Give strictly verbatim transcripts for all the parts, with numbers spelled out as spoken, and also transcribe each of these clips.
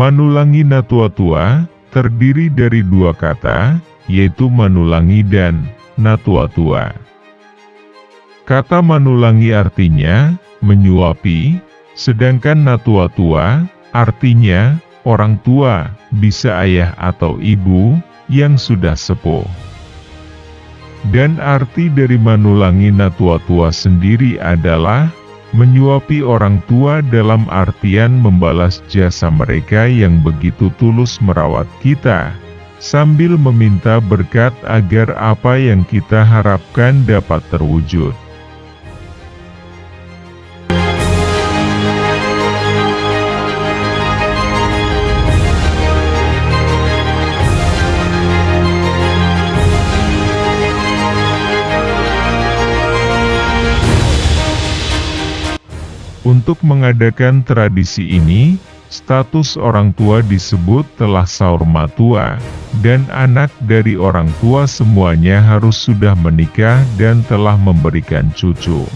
Manulangi natuatua terdiri dari dua kata, yaitu manulangi dan natuatua. Kata manulangi artinya menyuapi, sedangkan natuatua artinya orang tua, bisa ayah atau ibu yang sudah sepuh. Dan arti dari manulangi natuatua sendiri adalah menyuapi orang tua dalam artian membalas jasa mereka yang begitu tulus merawat kita, sambil meminta berkat agar apa yang kita harapkan dapat terwujud. Untuk mengadakan tradisi ini, status orang tua disebut telah saur matua, dan anak dari orang tua semuanya harus sudah menikah dan telah memberikan cucu.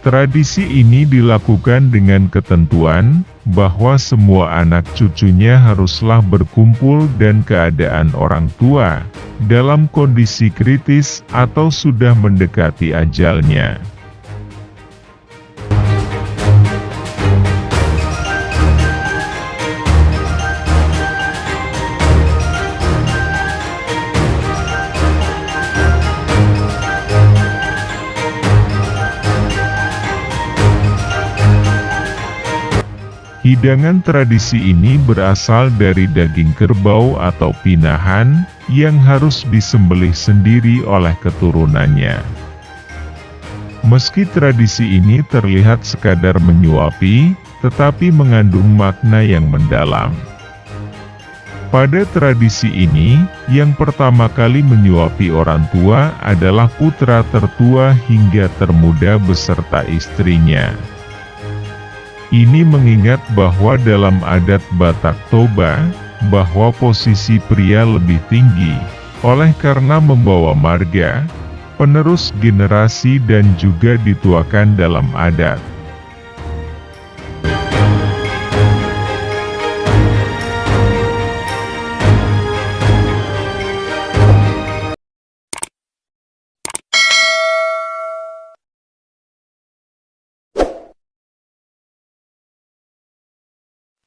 Tradisi ini dilakukan dengan ketentuan bahwa semua anak cucunya haruslah berkumpul dan keadaan orang tua dalam kondisi kritis atau sudah mendekati ajalnya. Hidangan tradisi ini berasal dari daging kerbau atau pinahan yang harus disembelih sendiri oleh keturunannya. Meski tradisi ini terlihat sekadar menyuapi, tetapi mengandung makna yang mendalam. Pada tradisi ini, yang pertama kali menyuapi orang tua adalah putra tertua hingga termuda beserta istrinya. Ini mengingat bahwa dalam adat Batak Toba, bahwa posisi pria lebih tinggi, oleh karena membawa marga, penerus generasi dan juga dituakan dalam adat.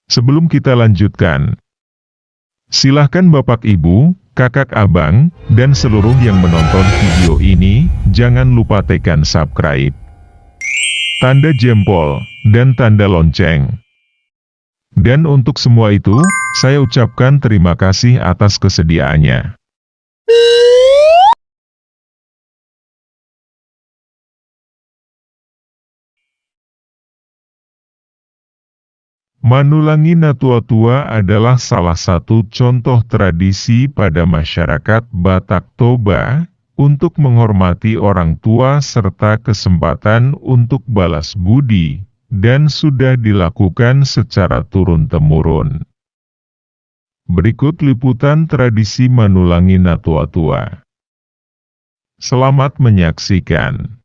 Sebelum kita lanjutkan, silahkan Bapak Ibu, Kakak Abang, dan seluruh yang menonton video ini, jangan lupa tekan subscribe, tanda jempol, dan tanda lonceng. Dan untuk semua itu, saya ucapkan terima kasih atas kesediaannya. Manulangi natuatua adalah salah satu contoh tradisi pada masyarakat Batak Toba untuk menghormati orang tua serta kesempatan untuk balas budi, dan sudah dilakukan secara turun-temurun. Berikut liputan tradisi manulangi natuatua. Selamat menyaksikan.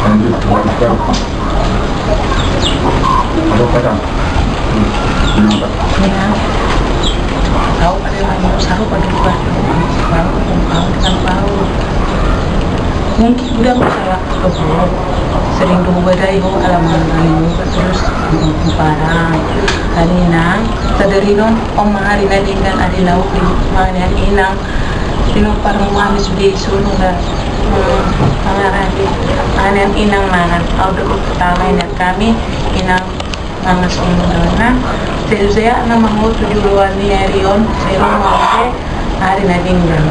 Lanjut, lanjutkan. Aduh, kadang. Hmm. Kenapa? Kenapa? Tahu ada yang mau saru pada buat tahu, tahu, tahu. Mungkin udah masalah kebun. Sering dulu badai ho alaman anu, terus kumparan. Hari nang, tadari non, om hari na denggan, hari na uli, mana inang. Sino parang mami sude isono da. Hmm, mangaranti. Mangan inang mangan. Au do pertama inang hami, inang mangan songon on. Sehat-sehat nama ho tu joloan ni ari on, sai ro ma muse ari na denggan.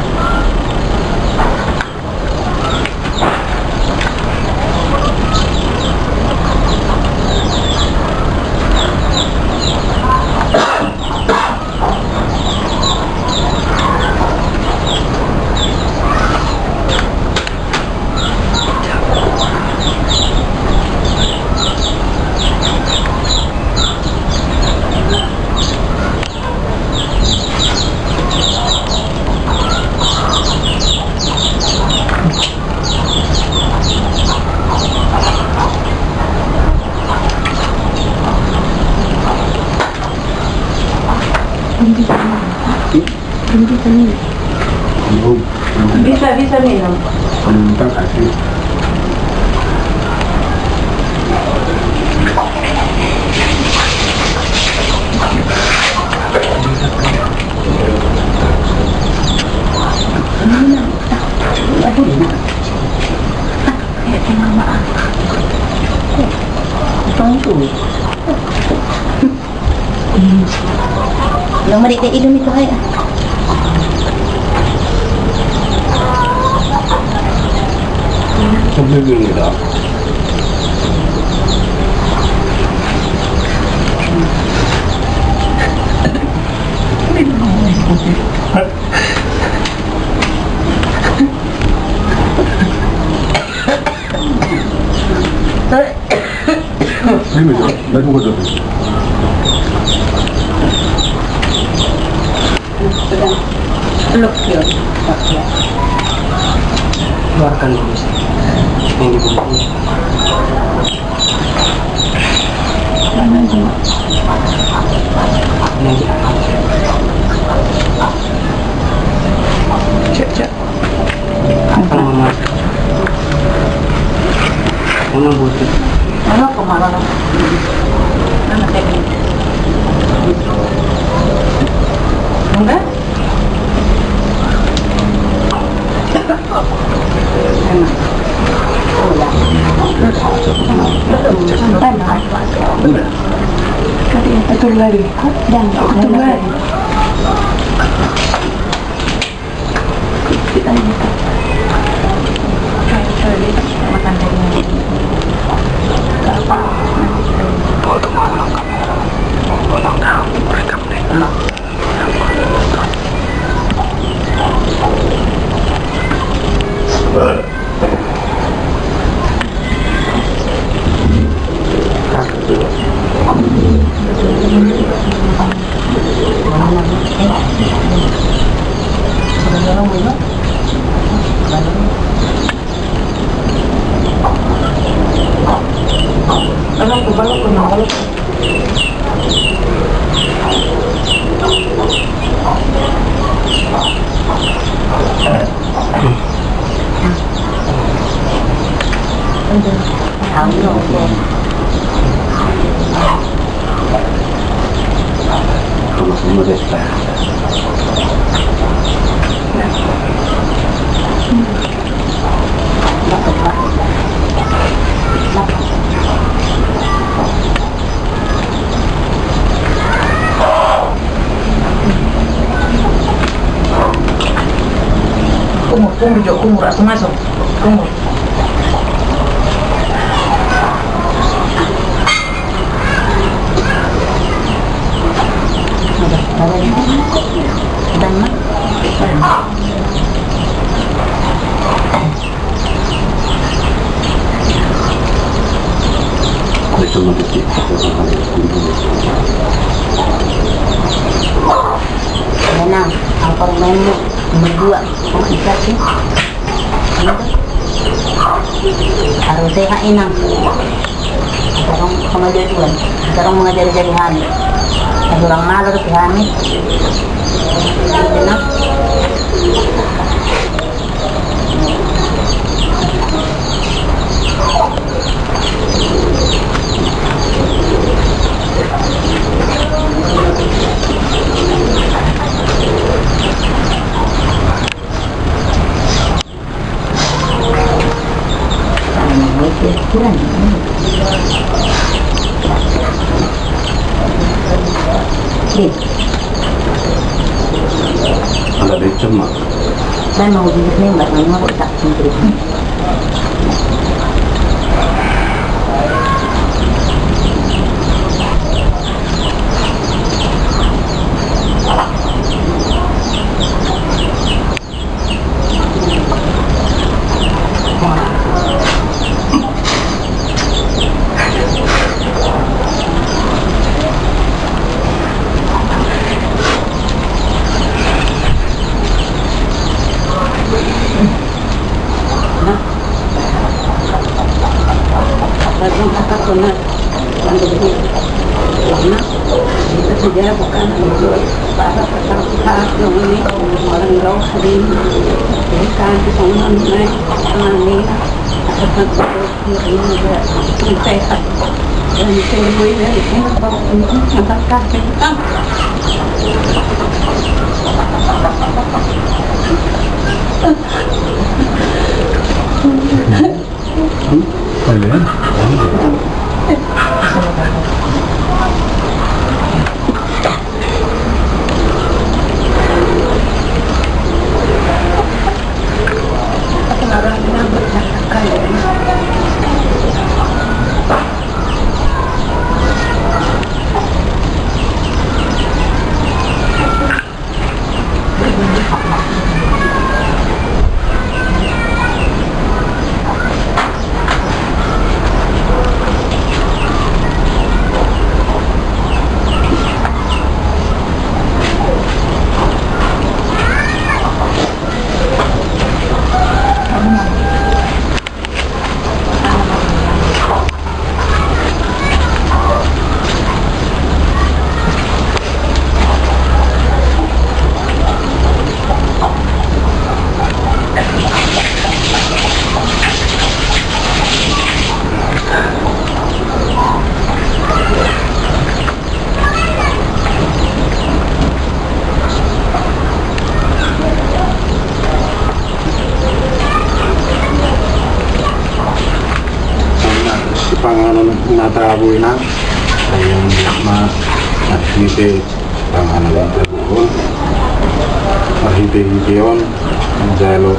Bisa, bisa minum. Nomor ide idung itu hai. Sampai gini dah. Ini ya, lagu kedua. Look here. Keluarkan dulu. Yang dibungkus. Mana itu? Yang di atas. Cek, cek. Apa nama? Mana butuh? Mana kemana? Mana tadi? Enggak? Atur lagi. Dan atur lagi. Kita ini. Makan dulu. Foto malam kamera. Foto malam rekam deh. Kumur, kumur jo, kumur, asung, asung. Kumur. Menang, angkor main lu, nomor dua. Harus sehat inang. Dorang pengajar Tuhan, dorang mengajari-jari hami. Dorang malar ke hami. Inang. Kurang. Di. Ala becek ma. Dan mau duduk nih, Mbak Mama, aku tak sendiri. Sipanganon na tabo, Inang. Sai anggiat ma marhite panganon na tabo on, marhitehite on jalo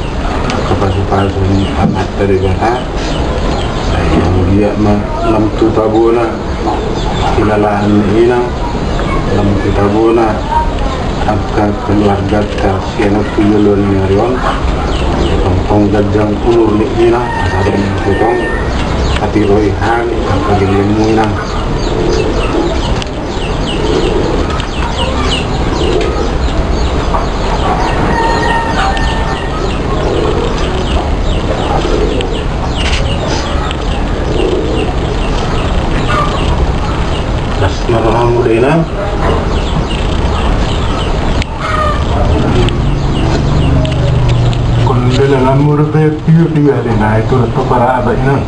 hapasupasu ni Amanta Debata. Sai anggiat ma lam tu tabona hilalahan ni Inang, lam tu tabona angka keluarganta sian on tu joloan ni ari on. Tongtong ganjang umur ni Inang, asa adong tongtong hatiroi hami angka gellengmu, Inang. Las ma rohamu da, Inang. Kondela lamur be piu tiga de na itu leto para aba, Inang.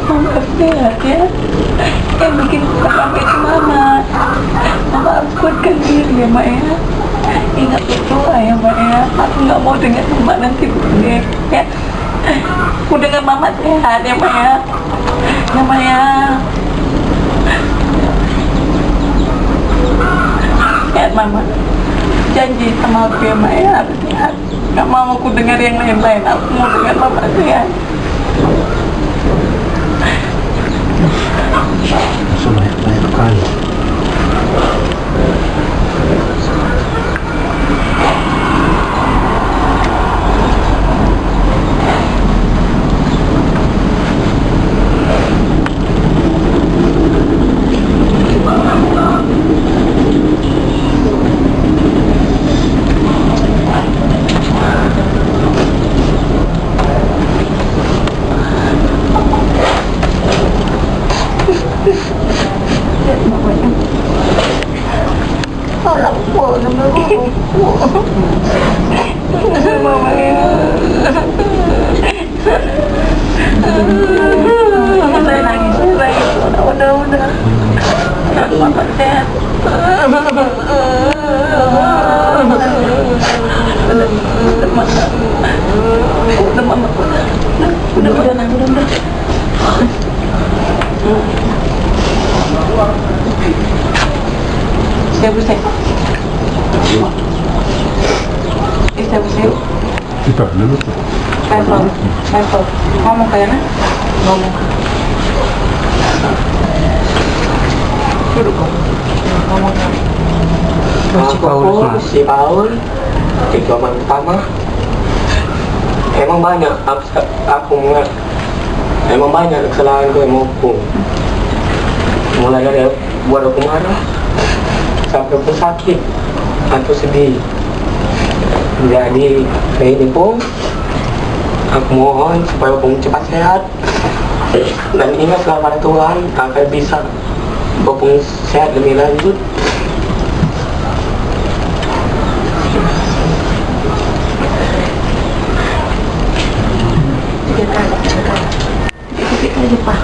Maaf ya, ya. Yang bikin kita sampai itu Mama. Mama harus kuatkan diri ya, Mak ya. Ingat berdoa ya, Mak ya. Aku nggak mau dengar Mama nanti bersedih, ya. Aku dengar Mama sehat ya, Mak ya. Ya, Mak ya. Sehat, Mama. Janji sama aku ya, Mak ya. Harus sehat. Nggak mau aku dengar yang lain-lain. Aku mau dengar Mama sehat. Sebanyak-banyak kali. Udah, Mama. Udah, udah, udah, udah. Siap, siap. Eh, siap, siap. Kita dulu tuh. Level, level. Ngomong kayaknya. Ngomong. Duduk, Bang. Ngomong. Aku si Paul. Aku si Paul. Di kamar pertama. Emang banyak abs-, aku menga-, emang banyak kesalahanku, emang aku. Mulai dari buat aku marah, sampai aku sakit atau sedih. Jadi, kayak ini pun, aku mohon supaya aku cepat sehat. Dan ingatlah pada Tuhan, agar bisa berfungsi sehat lebih lanjut. Sedikit aja, Pak.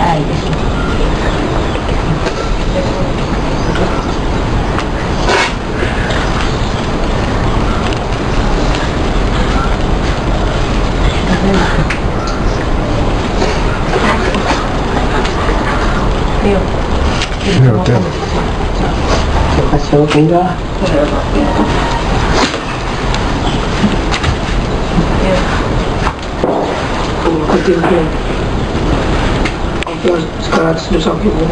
Ayo. Ayo. Ayo, Tem. Kasih aku tinggal. Ayo. Ampun segala dosa kita.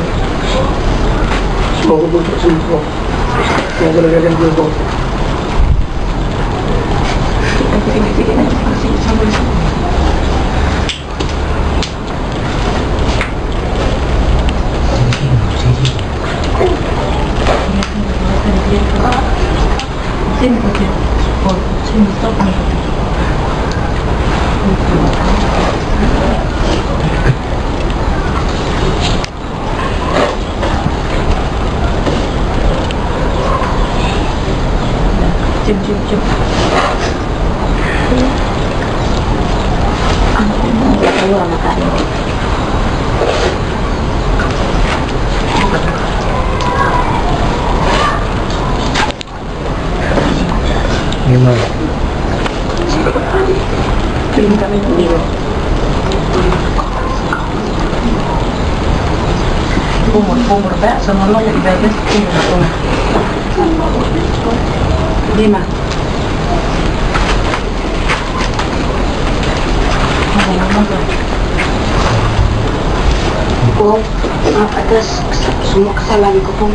Semoga berbuat sembuh. Semoga berbuat sembuh. Cium, cium, cium. Gimana? Umur, umur, Pak, sama lo, udah, Pak, umur, umur. Lima. Pung, maaf atas semua kesalahanku, Pung.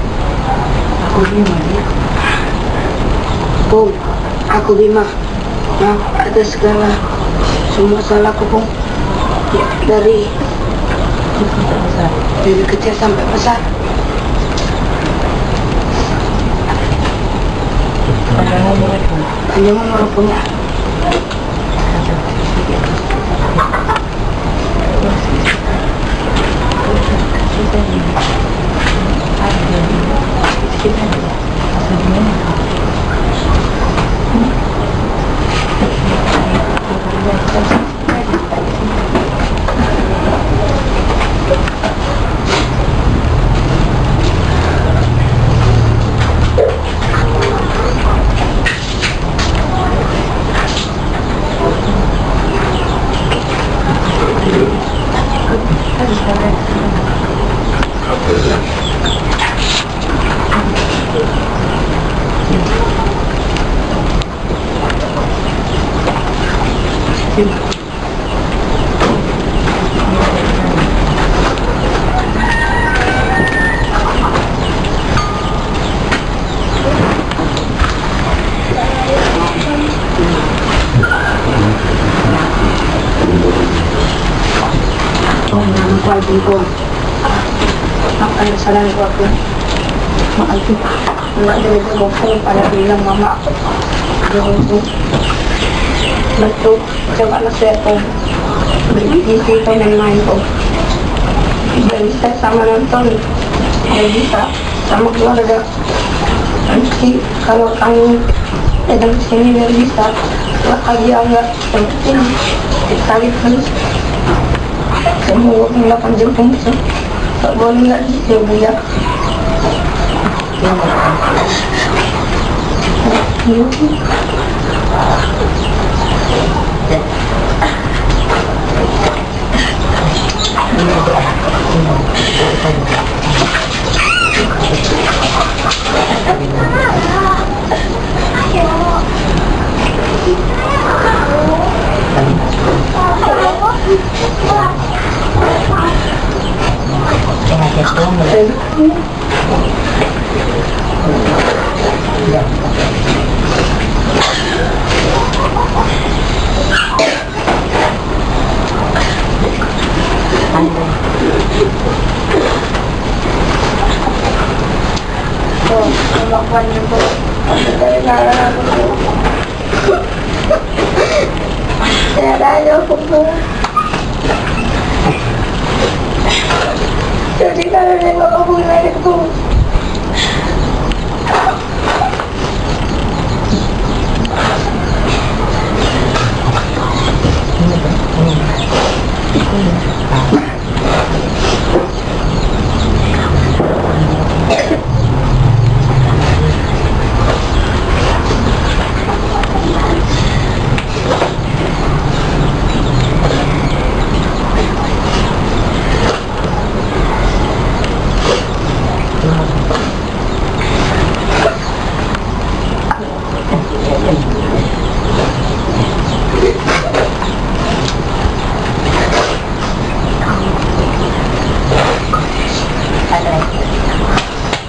Aku Bima, ya. Pung, aku Bima. Maaf atas segala semua salahku, Pung. Dari, dari kecil sampai besar. Panjang umur, Pung. Panjang umur, Pung, ya. Maaf, ada salah aku. Maaf, Pung. Enggak, dia, dia ngomong pada bilang mama. Dia ngomong, betul, coba nasihat, Pung. Beli P C, Pung, main-main, Pung. Biar bisa sama nonton, biar bisa sama keluarga. Nanti kalau kamu datang ke sini biar bisa, bahagia enggak? Yang penting ditarik terus. Semua delapan jam pemutus. Tak boleh enggak, ya, Bu, ya. Ya, Bu.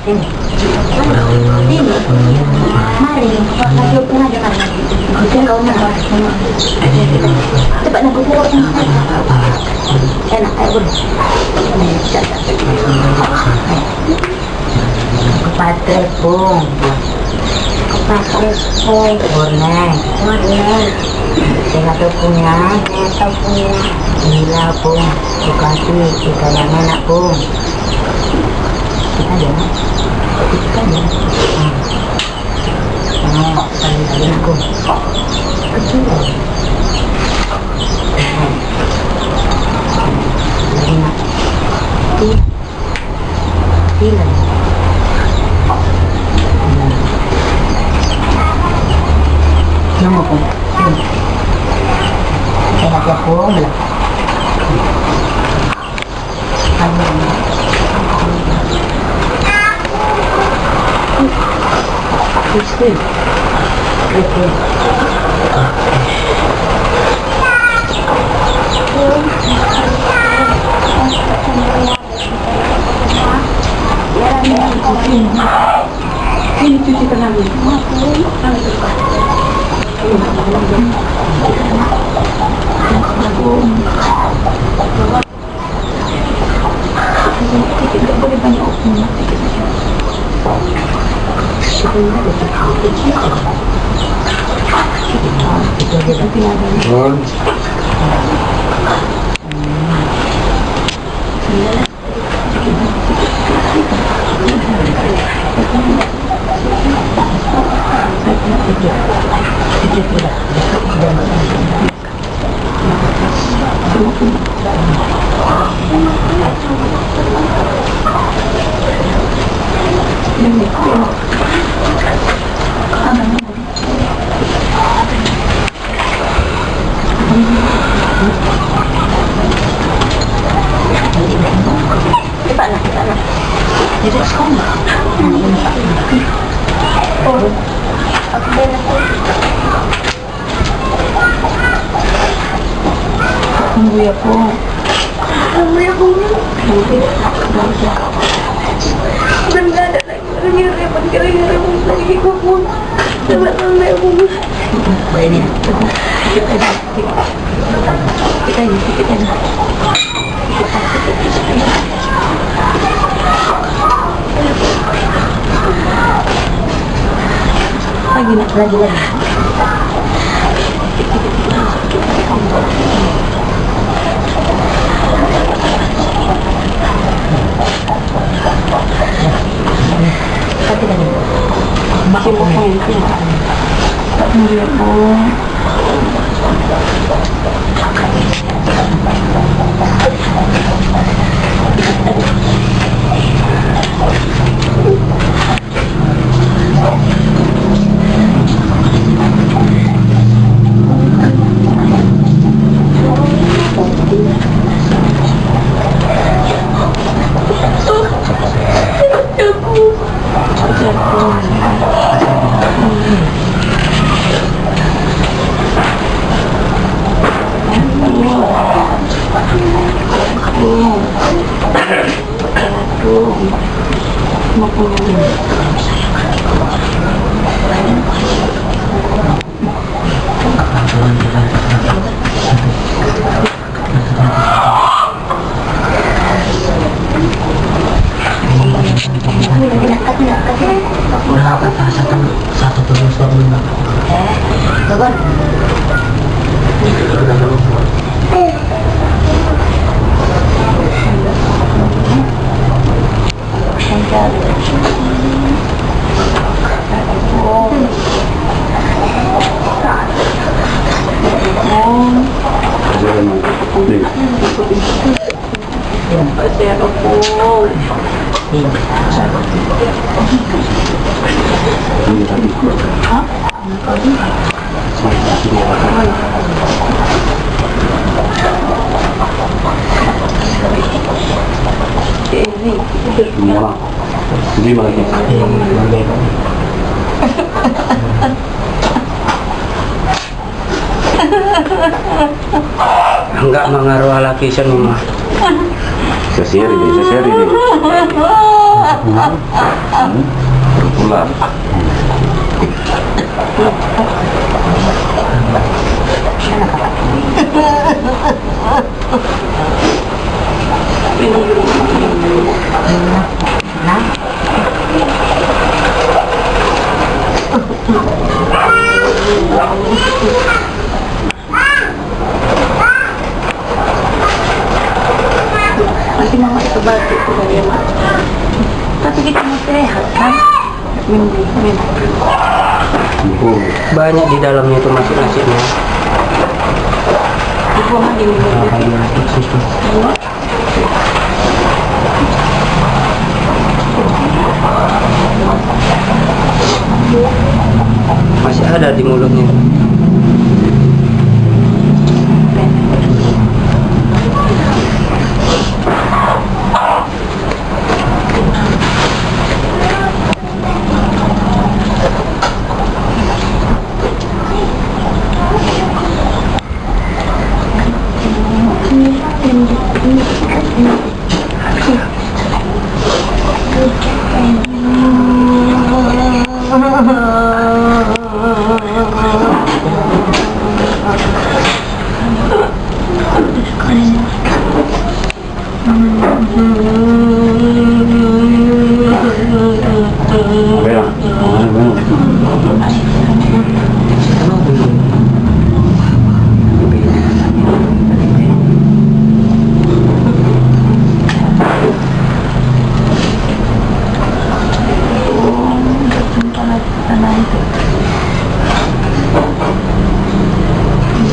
Ini. Ini. Mari, Pak, kasih aku aja, Pak. Oke, kau mana? Cepat, nak, aku. Enak, ayo, buru. Kepatrek, Bung. Kepatrek, Bung. Warneng. Warneng. Tengah tepungnya. Tengah tepungnya. Gila, Bung. Dikasih ikan yang enak, Bung. Kita aja, Bung. Kita aja. Nah. Nah, kita aja, Bung. Kecil. Nah. Lagi, Mak. Tuh. Bilang. Nama kau? Enak ya, Bung, bilang. Tunggu ya, Bung. Tunggu ya, Bung. Udah nggak ada lagi orang yang repot, kira-kira Bung lagi ikut, Bung. Coba tolong ya, Bung. Baik, ini. Kita ini, kita ini. Lagi, nak, lagi, lagi. Lagi, lagi. Makin makin. Tak melihat, oh. Enggak mangaruh lagi seni mah. Seseri deh, seseri deh. Hmm? Pulang. Nanti mama itu batu itu dari emak. Tapi kita mau sehat kan? Min, min. Banyak di dalamnya itu masuk nasinya. Dibuang aja, dibuang aja. Masih ada di mulutnya.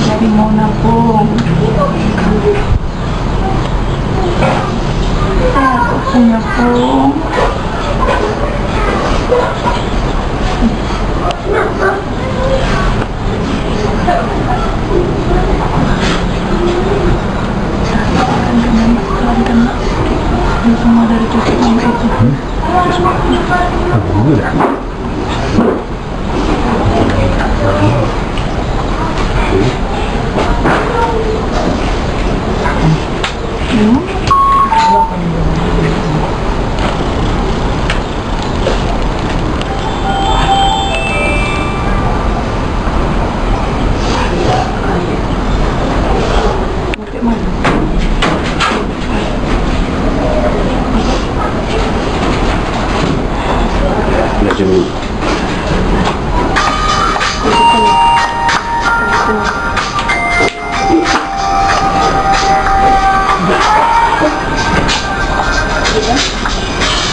Jadi mau nabung. Aku punya pung. Semua dari cucu mama itu. Hmm? Aku udah.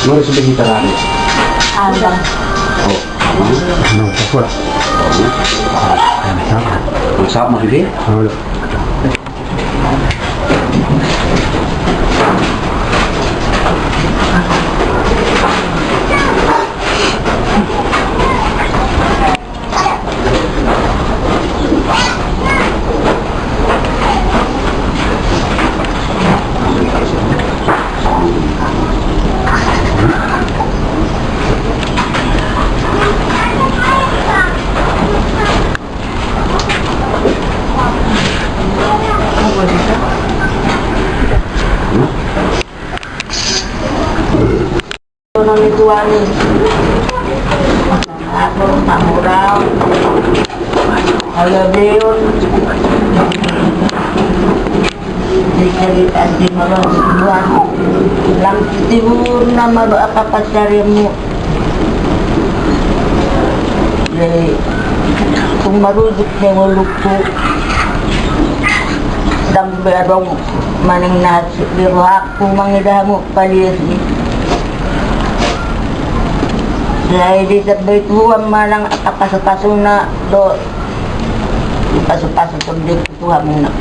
Mari sudah kita lari. Ada. Oh. No, tak pula. Masak mah dia. Halo. Wani. Atur mamurau. Alabeon. Dikali andi maron tuan. Lam titibur nama do apa pancarianmu. Jadi tung marujuk dengan luku. Dang be adong manang na di rohakku mangidamu paliasi. Jadi terbaik tuan manang apa pasu-pasuna do. Pasu-pasu terbaik tuan muna.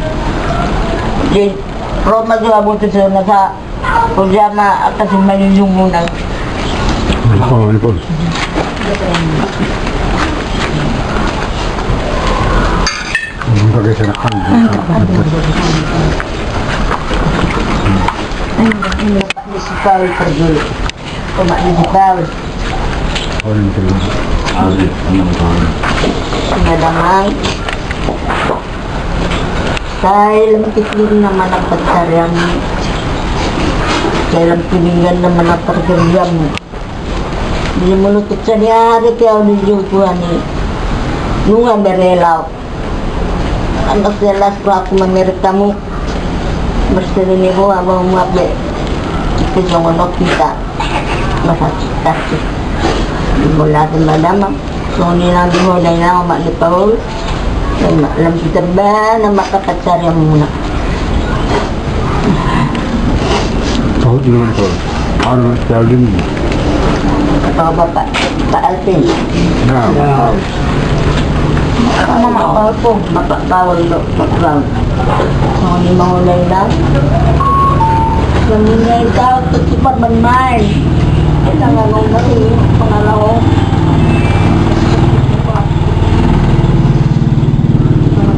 Jadi Roma juga butuh sana sa. Kujama atas manjung muna. Oh, ini pun. Pakai serakan. Ini sekali pergi. Cuma ini sekali. Oh, ini pergi. Ada damai. Sai lam titibur nama na pancarianmu. Sai lam pinggan nama na pancarianmu. Di molo tu saniari pe au di jumpa ni. Nunga berelak. Antas jelas aku mamerek kamu. Berseri ni ho abang mabe. Itu jangan nok kita. Masa kita sih. Di bola tu madamang. Songon i nang di ho dai nang omak ni Paul. Lam hita ba nama pancarianmuna. Tahu di mana kau? Anu Stalin. Kata bapak Pak Alvin. Nah. Mama Paul pun, bapak Paul, Pak Paul. Songon i ma ulaon. Songon i ma ulaon, tu cepat bermain. Kita nggak mau ngerti pengalaman.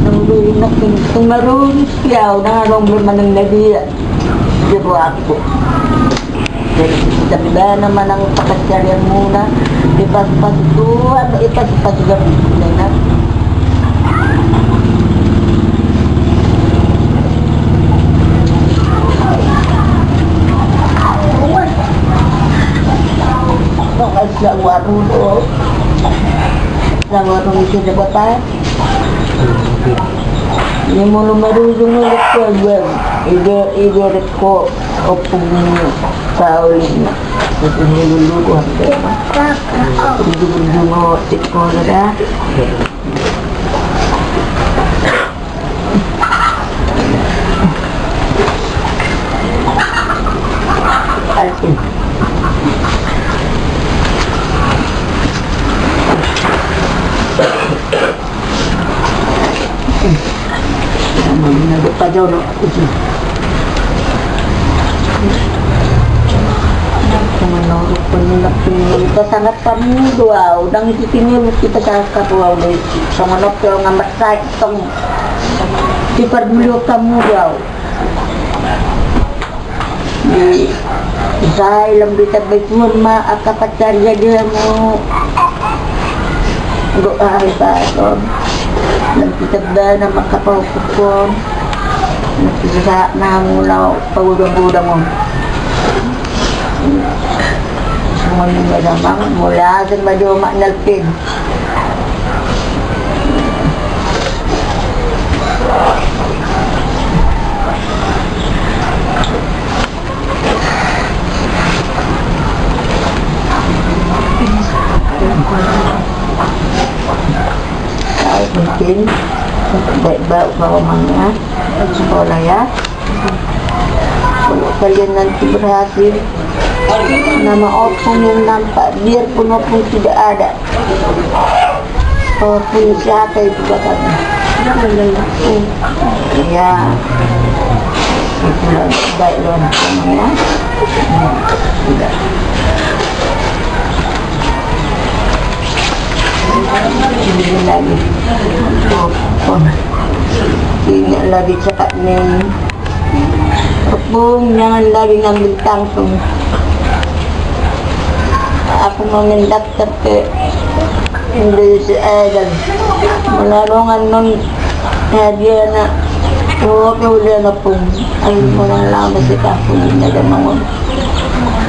Songon i ma ulaon, tung marun, ya, udah nggak mau manang na dia. Dia buat aku. Jadi, tapi dana manang pancarianmuna, dipasu-pasu Tuhan, dipasu-pasu Tuhan. Warung, warung itu dapat apa? Ni molo marujung molo keluar. Ibe, ibe reko opung ni Paulina. Itu ni dulu gua. Ujung-ujung otik kau dah. Alvin. Sama guna depa jauh no. Sama no rupanya. Kita sangat kamu dua, udah ngikutin kita sangat kamu dua. Sama no, kalau ngambat saya, tong. Di parduli kamu dua. Di, sai lam ditambai Tuhan ma angka pancarian dia mu. Doa ribaton. Lam ditambai nama angka paukukon. Lam ditambai nama angka pagodang-godang on. Songon i ma damang, mauliate ma di omak ni Alvin. Mungkin baik-baik bawa mangga sekolah ya. Kalau kalian nanti berhasil, nama opung yang nampak, biarpun opung tidak ada, opung siapa itu katanya. Iya. Itulah baik lo ya. Sudah. Ini lagi. Ini lagi cakap nih. Tepung, jangan lagi ngambil tangkung. Aku mau mendaftar ke Indonesia Idol. Melalongan non hadiah nak. Oh, kau udah nepung. Ayo, orang lama sih kampung ini ada bangun.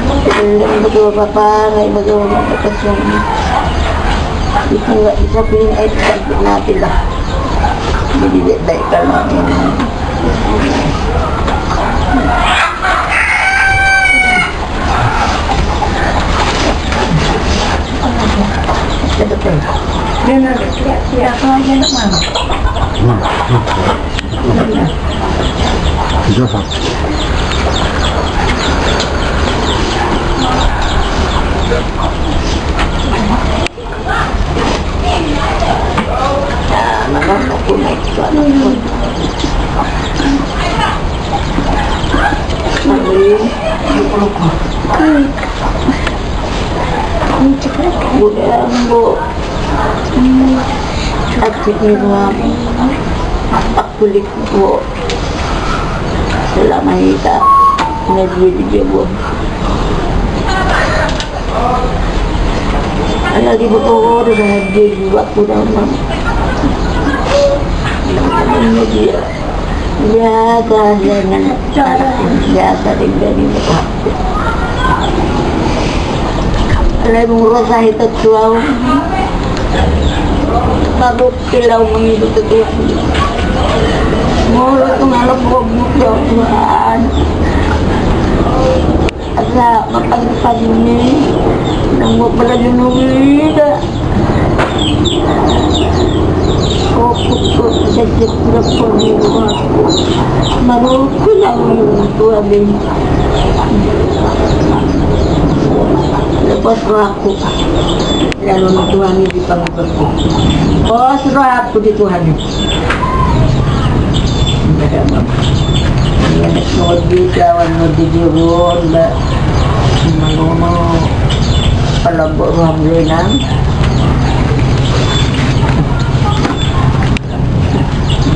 Belum betul apa-apa, nggak betul apa-apa. Itu nggak bisa pilih, eh, cantik nanti lah. Jadi baik-baik kalau ini. Udah, Bu. Asik ni, Bu. Kulit, Bu. Selama hita na dua di jabu. Ala di botol, ada di waktu dalam. Ini dia. Biasa dengan, biasa dengan ini. Alai molo roha hita tu ahu, mabuk kilau mangido tu Tuhan. Molo tu ngalap mabuk Tuhan. Asa mapan-pan ni nang mau berajunung ida. Kokuk kok jajak berapa ni aku. Marukun aku tua ben. Lepas aku. Lalu Tuhan di panggilanku. Pos rohaku di Tuhan. Nggak ada apa-apa. Nggak ada mau di kawan, mau di jurun, Mbak. Cuma ngomong, kalau buat ruang berenang.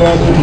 Dari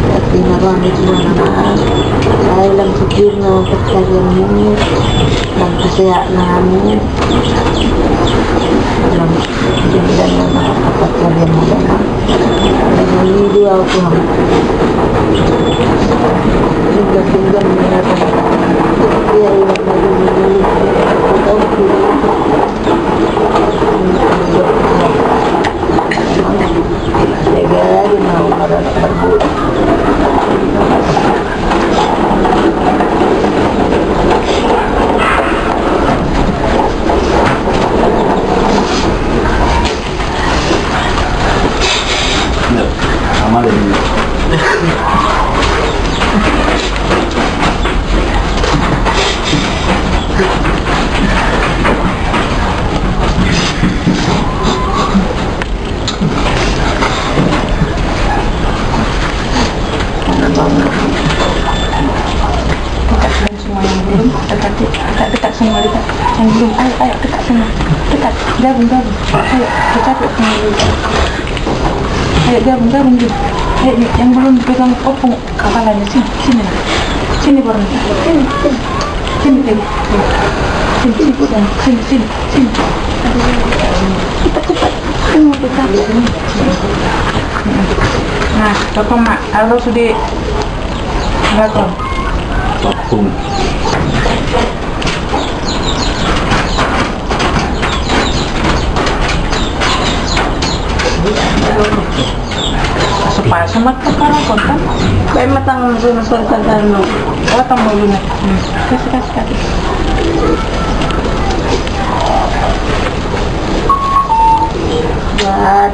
Tapi na bang itu nama, ai lam sipir na pencarianmu, lam kesehatanmu, lam, dan nama apa kalian nama. Ini dua aku. Tinggal-tinggal mengingatkan. Ya, ya, ya, ya, ya, ya. Semua yang belum, dekat, dekat, dekat semua, dekat. Yang belum, ayo, ayo, dekat semua. Dekat, gabung, gabung. Ayo, dekat semua dulu. Ayo, gabung, gabung, gabung. Ayo, yang belum pegang opung kepalanya, sini, sini, nah. Sini, Borna. Sini, sini. Sini, sini. Sini, sini, sini, sini, sini. Cepat, cepat. Sini, cepat. Nah, Bapak, Mak, harus di belakang. Opung. Supaya semat tu para konten. Baik matang tu nonton konten no. Oh, tambah dulu. Hmm. Kasih, kasih, kasih. Dan